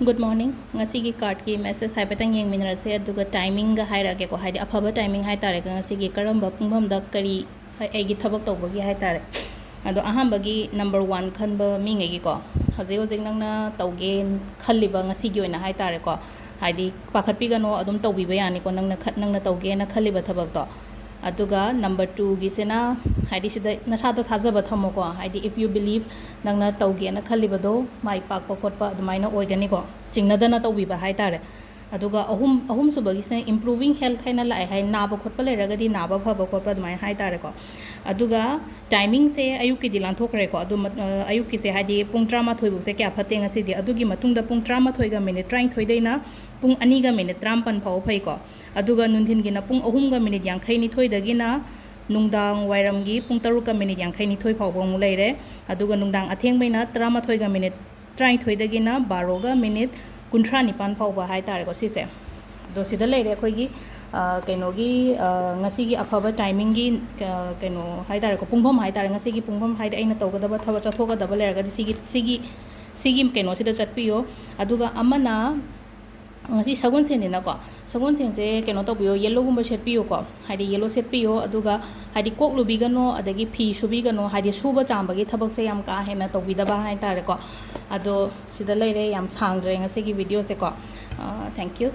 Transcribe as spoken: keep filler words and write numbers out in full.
Good morning. ꯉꯁꯤꯒꯤ cardꯀꯤ message ꯍꯥꯏꯐꯦꯠꯇꯪ ꯌꯦꯡꯃꯤꯟꯅꯔꯁꯦ, ꯑꯗꯨꯒ timingꯒ ꯍꯥꯏꯔꯛꯑꯒꯦꯀꯣ, ꯍꯥꯏꯗꯤ ꯑꯐꯕ timing ꯍꯥꯏꯇꯥꯔꯦꯀꯣ, ꯉꯁꯤꯒꯤ ꯀꯔꯝꯕ ꯄꯨꯡꯐꯝꯗ ꯀꯔꯤ ꯑꯩꯒꯤ ꯊꯕꯛ ꯇꯧꯕꯒꯤ ꯍꯥꯏꯇꯥꯔꯦ꯫ ꯑꯗꯣ ꯑꯍꯥꯟꯕꯒꯤ number one ꯈꯟꯕ ꯃꯤꯉꯩꯒꯤꯀꯣ, ꯍꯧꯖꯤꯛ ꯍꯧꯖꯤꯛ ꯅꯪꯅ ꯇꯧꯒꯦ ꯈꯜꯂꯤꯕ ꯉꯁꯤꯒꯤ ꯑꯣꯏꯅ ꯍꯥꯏꯇꯥꯔꯦꯀꯣ, ꯍꯥꯏꯗꯤ ꯄꯥꯈꯠꯄꯤꯒꯅꯣ, ꯑꯗꯨꯝ ꯇꯧꯕꯤꯕ ꯌꯥꯅꯤꯀꯣ, ꯅꯪꯅ ꯈ-, ꯅꯪꯅ ꯇꯧꯒꯦꯅ ꯈꯜꯂꯤꯕ ꯊꯕꯛꯇꯣ꯫ ꯑꯗꯨꯒ number twoꯒꯤꯁꯤꯅ, ꯍꯥꯏꯗꯤ ꯁꯤꯗ ꯅꯁꯥꯗ ꯊꯥꯖꯕ ꯊꯝꯃꯣꯀꯣ, ꯍꯥꯏꯗꯤ if you believe ꯅꯪꯅ ꯇꯧꯒꯦꯅ ꯈꯜꯂꯤꯕꯗꯣ ꯃꯥꯏ ꯄꯥꯛꯄ ꯈꯣꯠꯄ ꯑꯗꯨꯃꯥꯏꯅ ꯑꯣꯏꯒꯅꯤꯀꯣ, ꯆꯤꯡꯅꯗꯅ ꯇꯧꯕꯤꯕ ꯍꯥꯏꯇꯥꯔꯦ꯫ ꯑꯗꯨꯒ ꯑꯍꯨꯝ, ꯑꯍꯨꯝꯁꯨꯕꯒꯤꯁꯤꯅ improving health ꯍꯥꯏꯅ ꯂꯥꯛꯑꯦ ꯍꯥꯏ, ꯅꯥꯕ ꯈꯣꯠꯄ ꯂꯩꯔꯒꯗꯤ ꯅꯥꯕ ꯐꯕ ꯈꯣꯠꯄ ꯑꯗꯨꯃꯥꯏꯅ ꯍꯥꯏꯇꯥꯔꯦꯀꯣ꯫ ꯑꯗꯨꯒ timingꯁꯦ ꯑꯌꯨꯛꯀꯤꯗꯤ ꯂꯥꯟꯊꯣꯛꯈ꯭ꯔꯦꯀꯣ, ꯑꯗꯨ ꯃꯠ-, ꯑ, ꯑꯌꯨꯛꯀꯤꯁꯦ ꯍꯥꯏꯗꯤ ꯄꯨꯡ ꯇꯔꯥꯃꯥꯊꯣꯏ ꯐꯥꯎꯁꯦ ꯀꯌꯥ ꯐꯠꯇꯦ ꯉꯁꯤꯗꯤ, ꯑꯗꯨꯒꯤ ꯃꯇꯨꯡꯗ ꯄꯨꯡ ꯇꯔꯥꯃꯥꯊꯣꯏꯒ minute ꯇꯔꯥꯅꯤꯊꯣꯏꯗꯩꯅ ꯄꯨꯡ ꯑꯅꯤꯒ minute ꯇꯔꯥꯃꯥꯄꯟ ꯐꯥꯎꯕ ꯐꯩꯀꯣ꯫ ꯑꯗꯨꯒ ꯅꯨꯡꯊꯤꯟꯒꯤꯅ ꯄꯨꯡ ꯑꯍꯨꯝꯒ minute ꯌꯥꯡꯈꯩ ꯅꯤꯊꯣꯏꯗꯒꯤꯅ ꯅꯨꯡꯗꯥꯡ ꯋꯥꯏꯔꯝꯒꯤ ꯄꯨꯡ ꯇꯔꯨꯛꯀ minute ꯌꯥꯡꯈꯩ ꯅꯤꯊꯣꯏ ꯐꯥꯎꯕ ꯑꯃꯨꯛ ꯂꯩꯔꯦ꯫ ꯑꯗꯨꯒ ꯅꯨꯡꯗꯥꯡ ꯑꯊꯦꯡꯕꯩꯅ ꯇꯔꯥꯃꯥꯊꯣꯏꯒ minute ꯇꯔꯥꯅꯤꯊꯣꯏꯗꯒꯤꯅ ꯕꯥꯔꯣꯒ minute ꯀꯨꯟꯊ꯭ꯔꯥ ꯅꯤꯄꯥꯟ ꯐꯥꯎꯕ ꯍꯥꯏꯇꯥꯔꯦꯀꯣ ꯁꯤꯁꯦ꯫ ꯑꯗꯣ ꯁꯤꯗ ꯂꯩꯔꯦ ꯑꯩꯈꯣꯏꯒꯤ, ꯑ, ꯀꯩꯅꯣꯒꯤ, ꯑ, ꯉꯁꯤꯒꯤ ꯑꯐꯕ timingꯒꯤ, ꯑ, ꯀꯩꯅꯣ ꯍꯥꯏꯇꯥꯔꯦꯀꯣ, ꯄꯨꯡꯐꯝ ꯍꯥꯏꯇꯥꯔꯦ꯫ ꯉꯁꯤꯒꯤ ꯄꯨꯡꯐꯝ ꯍꯥꯏꯗꯤ ꯑꯩꯅ ꯇꯧꯒꯗꯕ ꯊꯕꯛ ꯆꯠꯊꯣꯛꯀꯗꯕ ꯂꯩꯔꯒꯗꯤ ꯁꯤꯒꯤ, ꯁꯤꯒꯤ, ꯁꯤꯒꯤ ꯀꯩꯅꯣꯁꯤꯗ ꯆꯠꯄꯤꯌꯣ꯫ ꯑꯗꯨꯒ ꯑꯃꯅ ꯉꯁꯤ ꯁꯒꯣꯜꯁꯦꯟꯅꯤꯅꯀꯣ, ꯁꯒꯣꯜꯁꯦꯟꯁꯦ ꯀꯩꯅꯣ ꯇꯧꯕꯤꯌꯣ, yellowꯒꯨꯝꯕ ꯁꯦꯠꯄꯤꯌꯨꯀꯣ, ꯍꯥꯏꯗꯤ yellow ꯁꯦꯠꯄꯤꯌꯣ꯫ ꯑꯗꯨꯒ ꯍꯥꯏꯗꯤ ꯀꯣꯛ ꯂꯨꯕꯤꯒꯅꯣ, ꯑꯗꯒꯤ ꯐꯤ ꯁꯨꯕꯤꯒꯅꯣ, ꯍꯥꯏꯗꯤ ꯁꯨꯕ ꯆꯥꯝꯕꯒꯤ ꯊꯕꯛꯁꯦ ꯌꯥꯝ ꯀꯥ ꯍꯦꯟꯅ ꯇꯧꯕꯤꯗꯕ ꯍꯥꯏꯇꯥꯔꯦꯀꯣ꯫ ꯑꯗꯣ ꯁꯤꯗ ꯂꯩꯔꯦ, ꯌꯥꯝ ꯁꯥꯡꯗ꯭ꯔꯦ ꯉꯁꯤꯒꯤ videoꯁꯦꯀꯣ꯫ ꯑ, thank you꯫